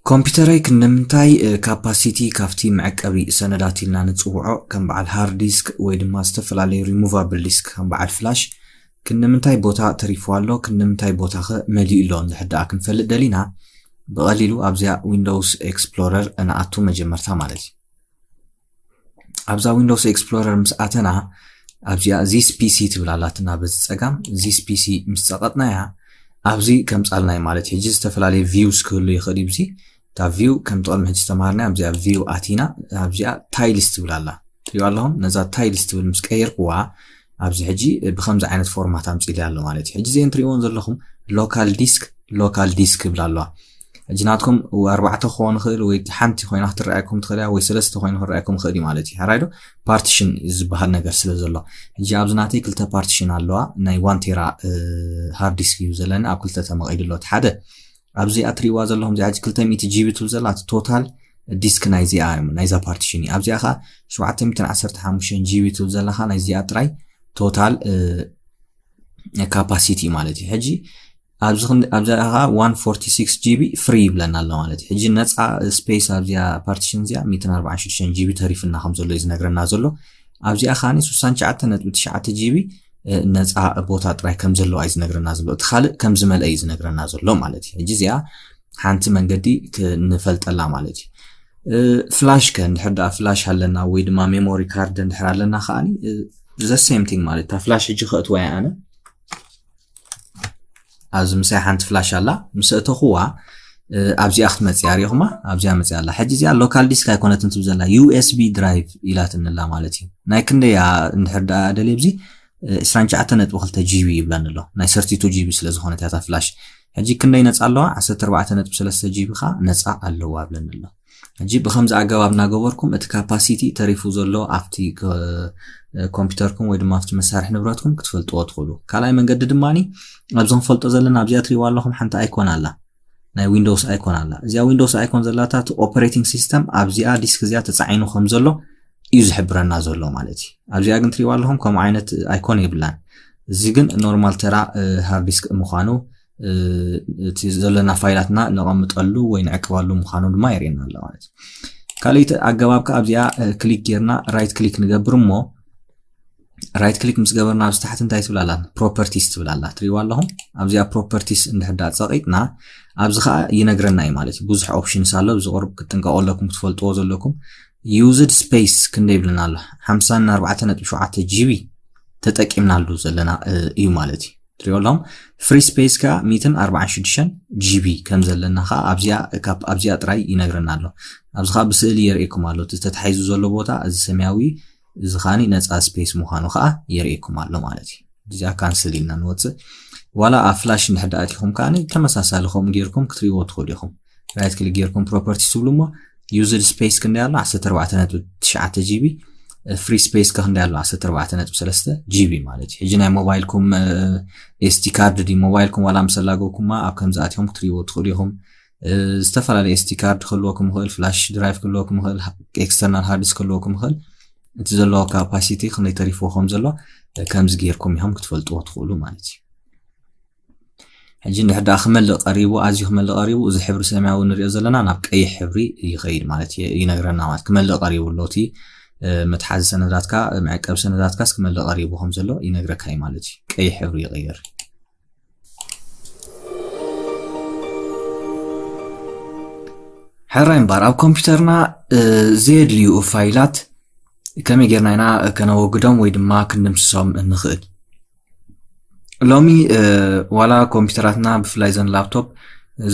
ኮምፒውተረይ ክንምንታይ capacity ካብቲ መዐቀቢ ሰነዳት ኢልና ንፅውዖ ከም በዓል hard disk ወይ ድማ ዝተፈላለዩ removable disk ከም በዓል flash ክንምንታይ ቦታ ተሪፉ ኣሎ፣ ክንምንታይ ቦታ ኸ መሊኡ ኣሎ እንድሕር ደኣ ክንፈልጥ ደሊና ብቐሊሉ ኣብዚኣ Windows Explorer ንኣቱ መጀመርታ ማለት እዩ። ኣብዛ Windows Explorer ምስ ኣተና ኣብዚኣ this PC ትብል ኣላትና በዚ ፀጋም this PC ምስ ፀቐጥናያ ኣብዚ ከምፃልና እዩ ማለት እዩ። ሕጂ ዝተፈላለዩ views ክህሉ ይኽእል እዩ። እዚ እታ view ከምቲ ቅድሚ ሕጂ ዝተምሃርና ኣብዚኣ view ኣቲና ኣብዚኣ tiles ትብል ኣላ ትሪኦ ኣለኹም። ነዛ tiles ትብል ምስ ቀየርክዋ ኣብዚ ሕጂ ብከምዚ ዓይነት ፎርማት ኣምፂሊ ኣሎ ማለት እዩ። ሕጂ እዚአን ትሪእዎን ዘለኹም local disk local disk ይብል ኣለዋ። ሕጂ ናትኩም ኣርባዕተ ክኸውን ይኽእል ወይ ሓንቲ ኮይና ክትረኣየኩም ትኽእል እያ ወይ ሰለስተ ኮይኑ ክረኣየኩም ይኽእል እዩ ማለት እዩ። ሕራይ ዶ? ፓርቲሽን ዝበሃል ነገር ስለ ዘሎ ሕጂ ኣብዚ ናተይ ክልተ ፓርቲሽን ኣለዋ። ናይ ዋን ቴራ ሃርድ ዲስክ እዩ ዘለኒ ኣብ ክልተ ተመቒሉ ኣሎ። እቲ ሓደ ኣብዚ ኣትሪዋ ዘለኹም እዚኣ ሕጂ ክልተ ሚእቲ ጂቢ ትብል ዘላ እቲ ቶታል ዲስክ ናይዚኣ ናይዛ ፓርቲሽን እዩ። ኣብዚኣ ኸዓ ሸውዓተ ሚእትን ዓሰርተ ሓሙሽተን ጂቢ ትብል ዘለኻ ናይዚኣ ጥራይ ቶታል ካፓሲቲ ማለት እዩ። ሕጂ ኣብዚ ክንዲ ኣብዚኣ ኸዓ one forty six GB free ይብለና ኣሎ ማለት እዩ። ሕጂ ነፃ ስፔስ ኣብዚኣ ፓርቲሽን እዚኣ ሚእትን ኣርባዓን ሽዱሽተን ጂቢ ተሪፍና ከም ዘሎ እዩ ዝነግረና ዘሎ። ኣብዚኣ ኸዓኒ ስሳን ትሽዓተ ነጥቢ ትሽዓተ ጂቢ ነፃ ቦታ ጥራይ ከም ዘለዋ እዩ ዝነግረና ዘሎ። እቲ ካልእ ከም ዝመልአ እዩ ዝነግረና ዘሎ ማለት እዩ። ሕጂ እዚኣ ሓንቲ መንገዲ ክንፈልጠላ ማለት እዩ። ፍላሽ ከ እንድሕር ደኣ ፍላሽ ኣለና ወይ ድማ ሜሞሪ ካርድ እንድሕር ኣለና ከዓኒ the same thing ማለት እታ ፍላሽ ሕጂ ከእትዋ እየ ኣነ ኣብዚ ምሳይ ሓንቲ ፍላሽ ኣላ ምስ እተኹዋ ኣብዚኣ ክትመፅእ ኣሪኹማ ኣብዚኣ መፅእ ኣላ። ሕጂ እዚኣ ሎካል ዲስክ ኣይኮነትን ትብል ዘላ ዩኤስቢ ድራይቭ ኢላትኒ ኣላ ማለት እዩ። ናይ ክንደይ እያ እንድሕር ደኣ ደልየ ኣብዚ ዕስራን ትሽዓተን ነጥቢ ክልተ ጂቢ ይብለኒ ኣሎ ናይ ሰርቲቱ ጂቢ ስለ ዝኾነት እያ እታ ፍላሽ። ሕጂ ክንደይ ነፃ ኣለዋ? ዓሰርተ ኣርባዕተ ነጥቢ ሰለስተ ጂቢ ኸዓ ነፃ ኣለዋ ብለኒ ኣሎ። ሕጂ ብኸምዚ ኣገባብ እናገበርኩም እቲ ካፓሲቲ ተሪፉ ዘሎ ኣብቲ ኮምፒውተርኩም ወይ ድማ ኣብቲ መሳርሒ ንብረትኩም ክትፈልጥዎ ትኽእሉ። ካልኣይ መንገዲ ድማ ኣብዚ ክንፈልጦ ዘለና ኣብዚኣ ትሪእዋ ኣለኹም ሓንቲ ኣይኮን ኣላ ናይ ዊንዶውስ ኣይኮን ኣላ። እዚኣ ዊንዶውስ ኣይኮን ዘላታ እቲ ኦፐሬቲንግ ሲስተም ኣብዚኣ ዲስክ እዚኣ ተፃዒኑ ከም ዘሎ እዩ ዝሕብረና ዘሎ ማለት እዩ። ኣብዚኣ ግን ትሪእዋ ኣለኹም ከምኡ ዓይነት ኣይኮን የብላን። እዚ ግን ኖርማል ተራ ሃርድ ዲስክ ምዃኑ እቲ ዘለና ፋይላትና ነቐምጠሉ ወይ ንዕቅበሉ ምዃኑ ድማ የርእየና ኣሎ ማለት እዩ። ካልኣይቲ ኣገባብ ከዓ ኣብዚኣ ክሊክ ጌርና ራይት ክሊክ ንገብር እሞ ራይት ክሊክ ምስ ገበርና ኣብዚ ታሕቲ እንታይ ትብል ኣላ? ፕሮፐርቲስ ትብል ኣላ ትሪእዋ ኣለኹም። ኣብዚኣ ፕሮፐርቲስ እንድሕር ደኣ ፀቒጥና ኣብዚ ከዓ ይነግረና እዩ ማለት እዩ። ብዙሕ ኦፕሽንስ ኣሎ። እዚ ቁሩብ ክትጥንቀቑ ኣለኩም ክትፈልጥዎ ዘለኩም። ዩዝድ ስፔስ ክንደይ ይብለና ኣሎ? ሓምሳን ኣርባዕተን ነጥቢ ሸውዓተ ጂቢ ተጠቂምናሉ ዘለና እዩ ማለት እዩ። ትሪኦ ኣለኹም ፍሪ ስፔስ ከኣ ሚእትን ኣርባዓን ሽዱሽተን ጂቢ ከም ዘለና ከኣ ኣብዚኣ ካብ ኣብዚኣ ጥራይ ይነግረና ኣሎ። ኣብዚ ከኣ ብስእሊ የርእየኩም ኣሎ እቲ ተታሒዙ ዘሎ ቦታ እዚ ሰማያዊ እዚ ከኣኒ ነፃ ስፔስ ምዃኑ ከኣ የርእየኩም ኣሎ ማለት እዩ። እዚኣ ካንስል ኢልና ንወፅእ። ዋላ ኣብ ፍላሽ እንድሕር ደኣ ኣቲኹም ከኣኒ ተመሳሳሊ ከምኡ ጌርኩም ክትሪእዎ ትኽእሉ ኢኹም። ራይት ክሊክ ጌርኩም ፕሮፐርቲስ ትብሉ እሞ ዩዝድ ስፔስ ክንደይ ኣሎ ዓሰርተ ኣርባዕተ ነጥቢ ትሽዓተ ጂቢ ፍሪ ስፔስ ከ ክንደይ ኣሎ ዓሰርተ ኣርባዕተ ነጥቢ ሰለስተ ጂቢ ማለት እዩ። ሕጂ ናይ ሞባይልኩም ኤስዲ ካርድ ድዩ ሞባይልኩም ዋላ ምስ ኣላገኩማ ኣብ ከምዚ ኣቲኹም ክትሪእዎ ትኽእሉ ኢኹም። ዝተፈላለዩ ኤስዲ ካርድ ክህልወኩም ይኽእል፣ ፍላሽ ድራይቭ ክህልወኩም ይኽእል፣ ኤክስተርናል ሃርድ ዲስክ ክህልወኩም ይኽእል። እቲ ዘለዎ ካፓሲቲ ክንደይ ተሪፍዎ ከም ዘሎ ከምዚ ጌርኩም ኢኹም ክትፈልጥዎ ትኽእሉ ማለት እዩ። ሕጂ እንድሕር ደኣ ክመልእ ቀሪቡ ኣዝዩ ክመልእ ቀሪቡ እዚ ሕብሪ ሰማያዊ ንሪኦ ዘለና ናብ ቀይሕ ሕብሪ ይኸይድ ማለት ይነግረና ማለት ክመልእ ቀሪቡ ኣሎ እቲ መትሓዚ ሰነዳትካ መዐቀቢ ሰነዳትካስ ክመልእ ቀሪቡ ከም ዘሎ ይነግረካ እዩ ማለት እዩ። ቀይሕ ሕብሪ ይቕይር። ሕራይ እምበኣር ኣብ ኮምፒውተርና ዘየድልዩ ፋይላት ከመይ ጌርና ኢና ከነወግዶም ወይ ድማ ክንድምስሶም እንኽእል? ሎሚ ዋላ ኮምፒውተራትና ብፍላይ ዘን ላፕቶፕ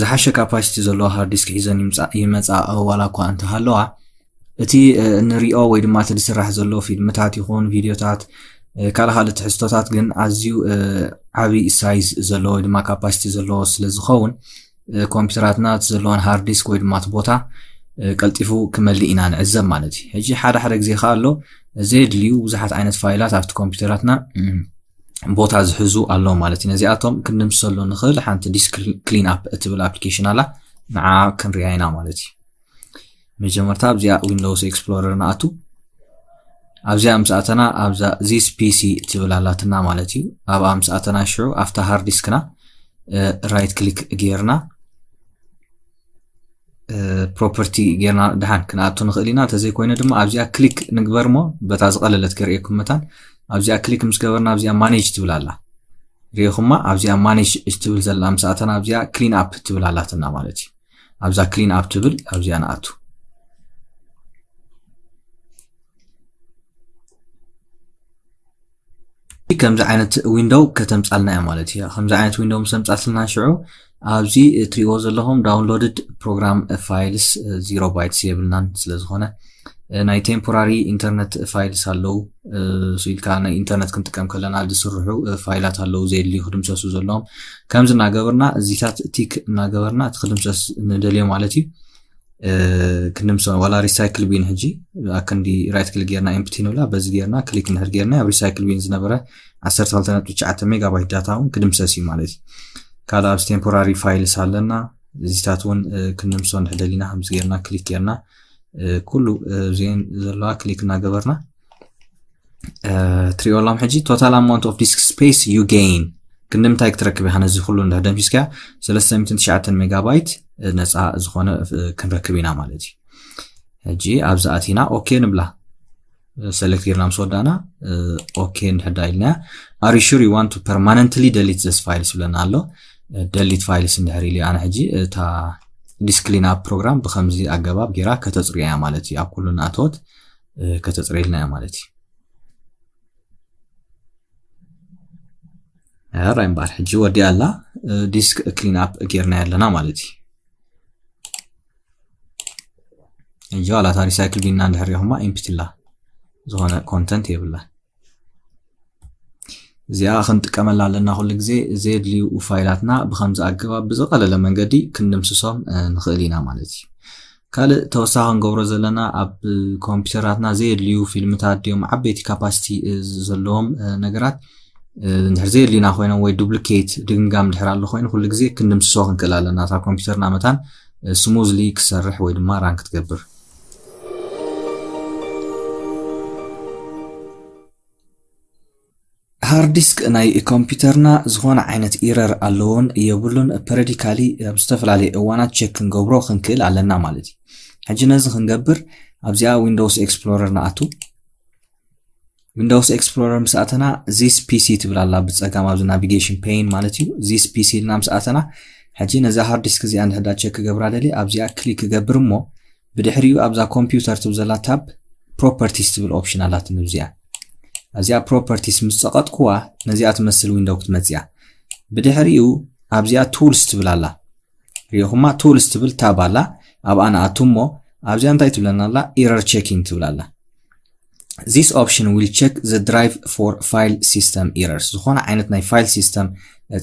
ዝሓሸ ካፓሲቲ ዘለዎ ሃርድ ዲስክ ሒዘን ይመፃ ዋላ እኳ እንተሃለዋ እቲ እንሪኦ ወይ ድማ እቲ ዝስራሕ ዘሎ ፊልምታት ይኹን ቪድዮታት ካልእ ካልእ ትሕዝቶታት ግን ኣዝዩ ዓብዪ ሳይዝ ዘለዎ ወይ ድማ ካፓሲቲ ዘለዎ ስለ ዝኸውን ኮምፒውተራትና እቲ ዘለዋን ሃርድ ዲስክ ወይ ድማ እቲ ቦታ ቀልጢፉ ክመልእ ኢና ንዕዘብ ማለት እዩ። ሕጂ ሓደ ሓደ ግዜ ከዓ ኣሎ ዘየድልዩ ብዙሓት ዓይነት ፋይላት ኣብቲ ኮምፒውተራትና ቦታ ዝሕዙ ኣለዉ ማለት እዩ። ነዚኣቶም ክንድምስሰሉ ንኽእል ሓንቲ ዲስክ ክሊን ኣፕ እትብል ኣፕሊኬሽን ኣላ ንዓ ክንሪኣ ኢና ማለት እዩ። መጀመርታ ኣብዚኣ ዊንዶውስ ኤክስፕሎረር ንኣቱ። ኣብዚኣ ምስ ኣተና ኣብዛ ዚስ ፒሲ ትብል ኣላትና ማለት እዩ። ኣብኣ ምስ ኣተና ሽዑ ኣብታ ሃርድ ዲስክና ራይት ክሊክ ጌርና ፕሮፐርቲ ጌርና ድሓን ክንኣቱ ንኽእል ኢና። እንተዘይኮይኑ ድማ ኣብዚኣ ክሊክ ንግበር እሞ በታ ዝቐለለት ከርእየኩም መታን ኣብዚኣ ክሊክ ምስ ገበርና ኣብዚኣ ማኔጅ ትብል ኣላ። ሪኢኹማ ኣብዚኣ ማኔጅ ትብል ዘላ ምስ ኣተና ኣብዚኣ ክሊን ኣፕ ትብል ኣላትና ማለት እዩ። ኣብዛ ክሊን ኣፕ ትብል ኣብዚኣ ንኣቱ። ከምዚ ዓይነት ዊንዶው ከተምጻልና እያ ማለት እዩ። ከምዚ ዓይነት ዊንዶው ምስ ኣምጻትልና ሽዑ ኣብዚ እትሪእዎ ዘለኹም downloaded program files zero bytes የብልናን ስለ ዝኾነ ናይ ቴምፖራሪ ኢንተርነት ፋይልስ ኣለዉ ኢልካ ናይ ኢንተርነት ክንጥቀም ከለና ዝስርሑ ፋይላት ኣለዉ ዘድልዩ ክድምሰሱ ዘለዎም። ከምዚ እናገበርና እዚታት ቲክ እናገበርና እቲ ክድምሰስ ንደልዮ ማለት እዩ። ክንምሶ ዋላ ሪሳይክል ቢን ሕጂ ኣክንዲ ራይት ክሊክ ጌርና ኤምፕቲ ንብላ። በዚ ጌርና ክሊክ እንድሕር ጌርና ኣብ ሪሳይክል ቢን ዝነበረ ዓሰርተ ክልተ ነጥቢ ትሽዓተ ሜጋባይት ዳታ እውን ክድምሰስ እዩ ማለት እዩ። ካልእ ኣብዚ ቴምፖራሪ ፋይልስ ኣለና። እዚታት እውን ክንምሶ እንድሕር ደሊና ከምዚ ጌርና ክሊክ ጌርና ኩሉ እዚን ዘለዋ ክሊክ እናገበርና ትሪኦ ኣሎም። ሕጂ total amount of disk space you gain ክንዲ ምንታይ ክትረክብ ኢኻ? ነዚ ኩሉ እንድሕር ደምሲስካ ሰለስተ ሚእትን ትሽዓተን ሜጋባይት ነፃ ዝኾነ ክንረክብ ኢና ማለት እዩ። ሕጂ ኣብዚ ኣቲና ኦኬ ንብላ። ሰለክት ጌርና ምስ ወዳእና ኦኬ እንድሕር ዳ ኢልና are you sure you want to permanently delete this files ይብለና ኣሎ። ደሊት ፋይልስ እንድሕር ኢሉ ኣነ ሕጂ እታ ዲስክ ክሊን ኣፕ ፕሮግራም ብከምዚ ኣገባብ ጌራ ከተፅርያ እያ ማለት እዩ። ኣብ ኩሉ እናእተወት ከተፅርየልና እያ ማለት እዩ። ራይ እምበኣር ሕጂ ወዲኣ ኣላ። ዲስክ ክሊን ኣፕ ጌርና ኣለና ማለት እዩ። ሕጂ ዋላ እታ ሪሳይክል ቢና እንድሕር ሪኹማ ኢምፕቲ ኣላ፣ ዝኾነ ኮንተንት የብላ። እዚኣ ክንጥቀመላ ኣለና ኩሉ ግዜ ዘየድልዩ ፋይላትና ብከምዚ ኣገባብ ብዝቐለለ መንገዲ ክንድምስሶም ንኽእል ኢና ማለት እዩ። ካልእ ተወሳኺ ክንገብሮ ዘለና ኣብ ኮምፒውተራትና ዘየድልዩ ፊልምታት ድዮም ዓበይቲ ካፓሲቲ ዘለዎም ነገራት እንድሕር ዘየድልዩና ኮይኖም ወይ ዱፕሊኬት ድግምጋም ድሕር ኣሎ ኮይኑ ኩሉ ግዜ ክንድምስሶ ክንክእል ኣለና እታ ኮምፒውተርና መታን ስሙዝሊ ክሰርሕ ወይ ድማ ራን ክትገብር። ሃርድ ዲስክ ናይ ኮምፒውተርና ዝኾነ ዓይነት ኢረር ኣለዎን የብሉን ፐረዲካሊ ኣብ ዝተፈላለየ እዋናት ቸክ ክንገብሮ ክንክእል ኣለና ማለት እዩ። ሕጂ ነዚ ክንገብር ኣብዚኣ ዊንዶውስ ኤክስፕሎረር ንኣቱ። ዊንዶውስ ኤክስፕሎረር ምስ ኣተና ዚስ ፒሲ ትብል ኣላ ብፀጋም ኣብዚ ናቪጌሽን ፔን ማለት እዩ። ዚስ ፒሲ ኢልና ምስ ኣተና ሕጂ ነዛ ሃርድ ዲስክ እዚኣ እንድሕዳ ቸክ ክገብራ ደሊ ኣብዚኣ ክሊክ ክገብር እሞ ብድሕሪኡ ኣብዛ ኮምፒውተር ትብል ዘላ ታብ ፕሮፐርቲስ ትብል ኦፕሽን ኣላትኒ ኣብዚኣ። ኣብዚኣ ፕሮፐርቲስ ምስ ፀቐጥኩዋ ነዚኣ ትመስል ዊንዶው ክትመፅያ። ብድሕሪኡ ኣብዚኣ ቱልስ ትብል ኣላ ሪኢኹማ ቱልስ ትብል ታብ ኣላ። ኣብኣ ንኣቱ እሞ ኣብዚኣ እንታይ ትብለና ኣላ? ኢረር ቸኪንግ ትብል ኣላ። This option will check the drive for file system errors ዝኾነ ዓይነት ናይ ፋይል ሲስተም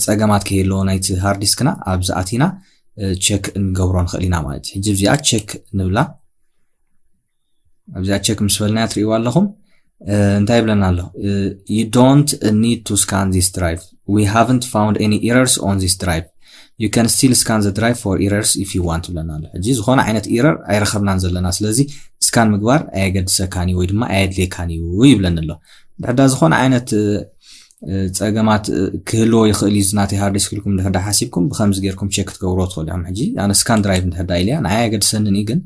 ፀገማት ከየለዎ ናይቲ ሃርድ ዲስክና ኣብዚ ኣቲና ቸክ እንገብሮ ንኽእል ኢና ማለት እዩ። ሕጂ እዚኣ ቸክ ንብላ። ኣብዚኣ ቸክ ምስ በልናያ ትርእይዋ ኣለኹም እንታይ ይብለና ኣሎ? You don't need to scan this drive, we haven't found any errors on this drive, you can still scan the drive for errors if you want ይብለና ኣሎ። ሕጂ ዝኾነ ዓይነት ኢረር ኣይረኸብናን ዘለና ስለዚ ስካን ምግባር ኣየገድሰካን እዩ ወይ ድማ ኣየድልየካን እዩ ይብለኒ ኣሎ። ድሕዳ ዝኾነ ዓይነት ፀገማት ክህልዎ ይኽእል እዩ ናተይ ሃርድ ዲስክ ኢልኩም ድሕዳ ሓሲብኩም ብከምዚ ጌርኩም ቸክ ክትገብርዎ ትኽእሉ ኢኹም። ሕጂ ኣነ ስካን ድራይቭ እንድሕዳ ኢልያ ንዓይ ኣየገድሰንን እዩ ግን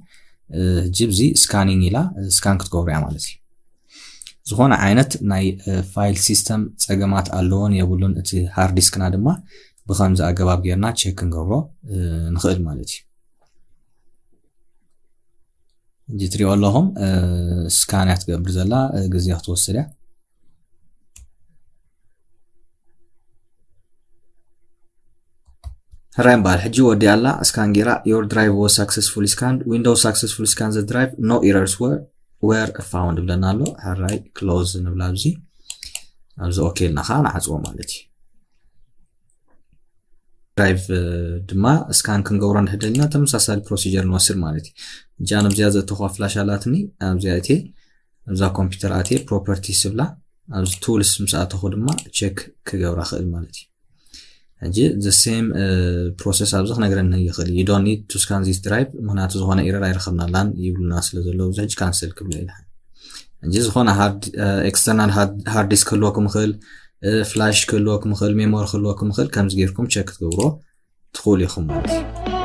ሕጂ ብዚ ስካኒንግ ኢላ ስካን ክትገብሩ እያ ማለት እዩ። ዝኾነ ዓይነት ናይ ፋይል ሲስተም ፀገማት ኣለዎን የብሉን እቲ ሃርድ ዲስክና ድማ ብከምዚ ኣገባብ ጌርና ቸክ ክንገብሮ ንኽእል ማለት እዩ። ሕጂ ትሪኦ ኣለኹም ስካን እያ ትገብር ዘላ ግዜ ክትወስድ እያ። ሕራይ እምበኣር ሕጂ ወዲኣ ኣላ ስካን ጌራ your drive was successfully scanned, Windows successfully scanned the drive, no errors were were found ይብለና ኣሎ። ሕራይ ክሎዝ ንብላ ኣብዚ ኣብዚ ኦኬ ኢልና ከዓ ንዓፅዎ ማለት እዩ። ድራይቭ ድማ ስካን ክንገብሮ እንድሕደልና ተመሳሳሊ ፕሮሲጀር ንወስድ ማለት እዩ። እጃ ነብዚኣ ዘእተኹዋ ፍላሽ ኣላትኒ ኣብዚኣ እቴ ኣብዛ ኮምፒውተር ኣቴ ፕሮፐርቲስ ዝብላ ኣብዚ ቱልስ ምስ ኣተኹ ድማ ቸክ ክገብራ ክእል ማለት እዩ። ሕጂ the same process ኣብዚ ክነግረኒ ይኽእል you don't need to scan this drive ምክንያቱ ዝኾነ ኢረር ኣይረኸብናላን ይብሉና ስለ ዘለዉ እዚ ሕጂ ካንስል ክብሎ ኢለ ሕጂ ዝኾነ external hard disk ክህልወኩም ይኽእል ፍላሽ ክህልወኩም ይኽእል ሜሞሪ ክህልወኩም ይኽእል ከምዚ ጌርኩም ቸክ ክትገብሮ ትኽእሉ ኢኹም ማለት እዩ።